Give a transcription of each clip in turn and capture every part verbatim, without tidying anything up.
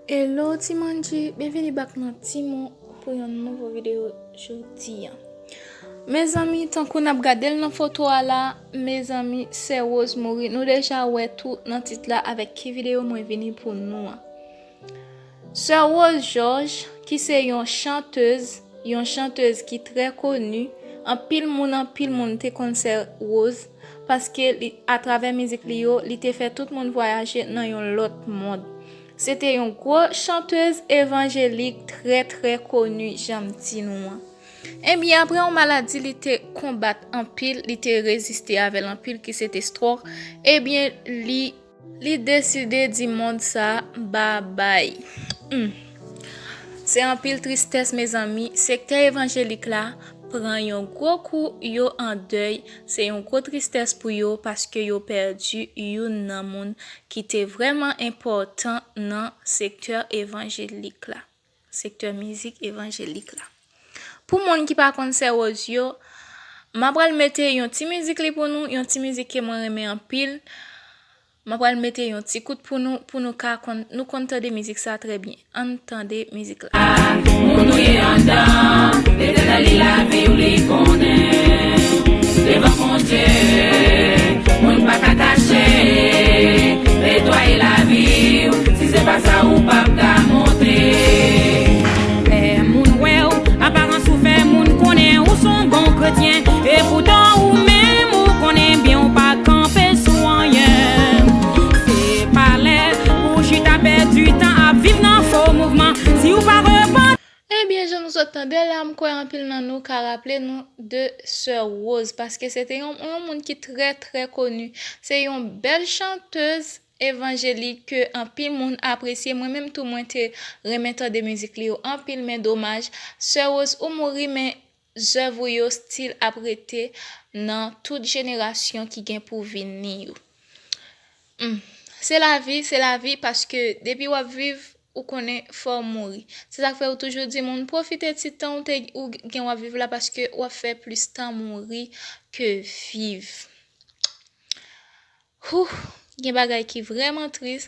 Hello Ti Mandji, byenvini back nan Ti Mon pou yon nouvo videyo jodi a. Mezanmi, tankou n ap gade l nan foto a la, mezanmi, Sè Rose mouri. Nou deja wè tou nan tit la avèk ki videyo mwen vini pou nou an. Sè Rose Georges, ki se yon chantèz, yon chantèz ki trè koni, anpil moun, anpil moun te konn Sè Rose, paske li, atravè mizik li yo, li te fè tout moun vwayaje nan yon lòt mond. Se te yon gwo chantèz evanjelik trè, trè koni, jan m di nou an. Ebyen, apre yon maladi li te konbat anpil, li te reziste avè l anpil, ki se te stroke, ebyen, li, li deside di mond sa babay. Hmm. Se anpil tristès, mezanmi. Sektè evanjelik la pran yon gwo kou, yo an dèy. Se yon gwo tristès pou yo, paske yo pèdi youn nan moun ki te vrèman enpòtan nan sektè evanjelik la, sektè mizik evanjelik la. Pou moun ki pa konn Sè Rose yo, m ap pral mete yon ti mizik li pou nou, yon ti mizik ke mwen renmen anpil. M ap pral mete yon ti kout pou nou, pou nou ka konn, nou konn tande mizik sa trè byen. Ann tande mizik la. Moun ou ye anndan, Letènèl li lavi w, li konnen. Devan Bondye, moun pa ka kache, netwaye lavi w, si se pa sa ou p ap ka monte. Lè moun wè w, aparans ou fè moun konnen ou s on bon kretyen, epoutan ou menm ou konnen byen ou pa kanpe sou anyen. Se pa lè pou chita pèdi tan ap viv nan fo mouvman, si ou pa repanti. Ebyen, jan nou sot tande la, m kwè anpil nan nou ka raple nou de Sè Rose, paske se te yon, yon moun ki trè, trè koni. Se yon bèl chantèz evanjelik ke anpil moun apresye. Mwen menm tou, mwen te renmen tande mizik li yo anpil, men domaj, Sè Rose, ou mouri, men zèv ou yo still ap rete nan tout jenerasyon ki gen pou vini yo. Hmm. Se lavi, se lavi, paske depi w ap viv, ou konnen fò w mouri. Se sa k fè yo toujou di moun pwofite ti tan ou te, ou gen w ap viv la, paske w ap fè plis tan mouri ke viv. Hou, gen bagay ki vrèman tris.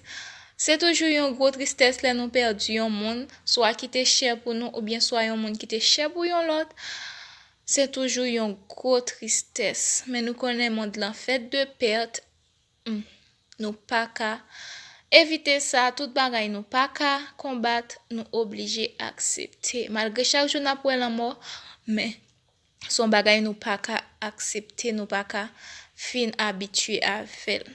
Se toujou yon gwo tristès lè nou pèdi yon moun, swa ki te chè pou nou, oubyen swa yon moun ki te chè pou yon lòt. Se toujou yon gwo tristès. Men nou konnen mond lan fèt de pèt. Hmm. Nou pa ka evite sa, tout bagay nou pa ka konbat, nou oblije aksepte. Malgre chak jou n ap wè lanmò, men se yon bagay nou pa ka aksepte, nou pa ka fin abitye avè l.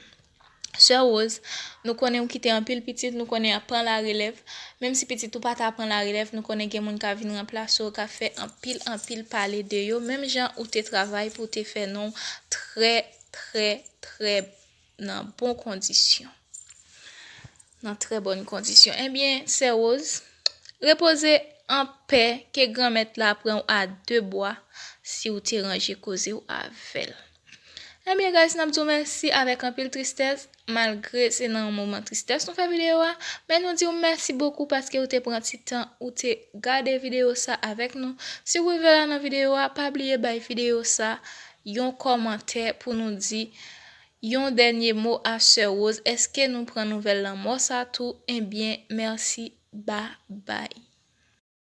Sè Rose, nou konnen ou kite anpil pitit, nou konnen y ap pran larelèv. Menm si pitit ou pa ta pran larelèv, nou konnen gen moun ka vin ranplase w, ka fè anpil, anpil pale de yo. Menm jan ou te travay pou w te fè non w trè, trè, trè nan bon kondisyon. Nan trè bòn kondisyon. Ebyen, Sè Rose, repoze an pè, ke Granmèt la pran w a de bwa, si w te ranje koze w avè l. Ebyen, guys, n ap di w mèsi avèk anpil tristès, malgre se nan yon moman tristès nou fè videyo a, men nou di w mèsi bokou paske w te pran ti tan, ou te gade videyo sa avèk nou. Si w rive la nan videyo a, pa bliye bay videyo sa yon kòmantè pou nou di yon dènye mo a Sè Rose. Èske nou pran nouvèl lanmò sa tou? Ebyen, mèsi, babay.